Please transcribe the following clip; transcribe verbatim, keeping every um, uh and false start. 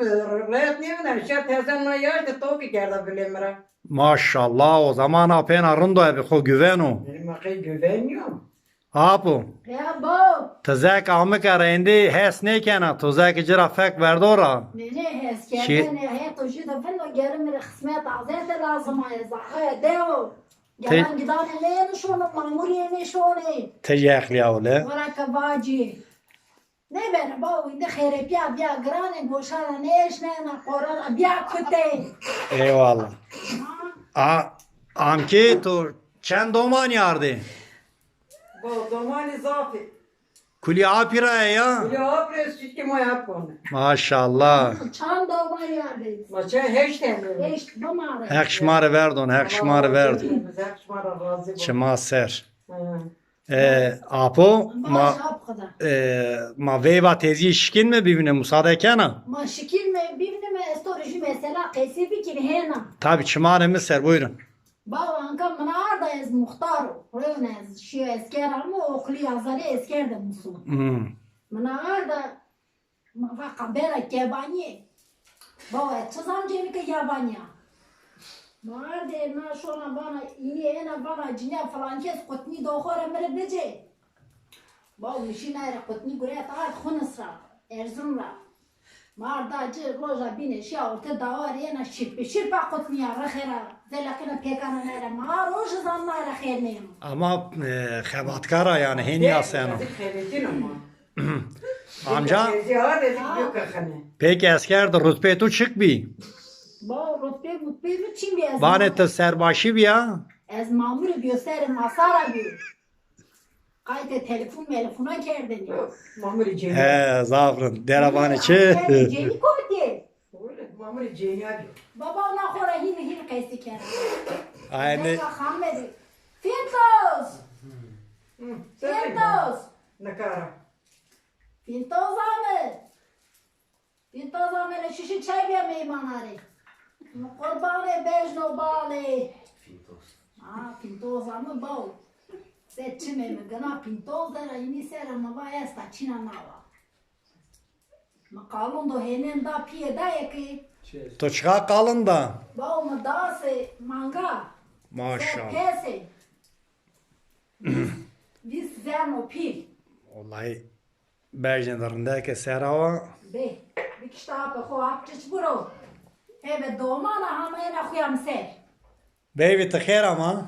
Rehet nêvînen, şer teze na yaş de topî kerda bilê mi ra. Maşallah, o zaman apêna rind o, ebi xo güveno. Benim akıl güvenmiyor. Apo. Ya bo. Ti zek amike ra êndî hes nêkena, to zek ci ra fek verdo ra. Nê, nê, hes kerdene, he, to jü de vino geri mi rê xismet azete lazim a, ez axaya de o. Te- Gelen gidane nênişono, mamurîye nêşonê. Ti jî eqlî ya wele. Wala ke vacî. Nêbeno bawo, îndî xerepîya bîya giranê, goşa ra nêeşnena, qora ra bîya kutê. Eyvallah. Ha? A, amkê to çend domanî ardê? Bo, domanî zaf ê. Kulî apî ra ya? Kulî apî ra, çiçkê ma ya kone. Maşallah. Çend domanî ardê? Ma çend, heşt tene. Heşt, bimare. Heq şima rê verdon, Heq şima rê verdon. Heq şima ra razî bo. Çima ser. Hı. E, apo, ma, e, ma veyva tezî şikîn mi bivîne, musade kena? Ma şikîn mi bivîne, mi ez to rê jü mesela qesî bikîn hêna. Tabi, çimanê mi ser, buyurun. Bawo, anka min arda ez muxtar o. Rewn ez şîyo esker amo, oxlî azarê esker de muso. Hmm. Min arda Ma va qabera kebanîye. Bawa, ez çi zam cênike yabanî ya. Ma ardê na şona vana, înî êna vana cinîya filan kes qutnî do xo rê mi rê bicê. Baw, mi şî na rê qutnî guret ard Xunis ra, Erzurum ra. Ma arda ci roja bîne şîya orte dawa rê êna şirpê şirpa qutnîya rixê ra, zeleqîna pêkana na rê. Ma a roji zan na rê xêr nêno. Ama, e, xebatkar a yanî, hênî yaseno. Xebetîno ma. Amca, peki esker de rutbê tu çik bî? Bo, rutbê mutbê mi çin bî ez. Vanê ti serbaşî bîya? Ez mamurî bîyo, serê masa ra bîyo. Qaytê telefon melefona kerdêne. Mamurî cênî. He, zaf rind. Dera vanê çi? Cênî kotê. Öyle, mamurî cênîya bîyo. Baba na xo ra hîn hîn qesî kerd. Aynen. Neka xamedî. Fintos! Hı, sen Fintos! Neka ra. Pintoza mi. Pintoza mi rê şişî çay bîya meymanan rê. Mi qurbanê bejno balê. Pintos. Ha, pintoza mi baw. Se çimê mi gina pintoz de ra, înî sera mi va esta çîna nawa. Mi qalin do hênen da pîyê dayê ki. To çiqa qalin da? Baw, mi dasê manga. Maşallah. Se pesê. Vîst, vîst zerno pîl. Wellahî. Bejnê de rindeke sera wa. Bê, bikişta apê xo, ap çiç buro. Hebe domana hama êna xuya mi ser. Beyvî ti xêr ama?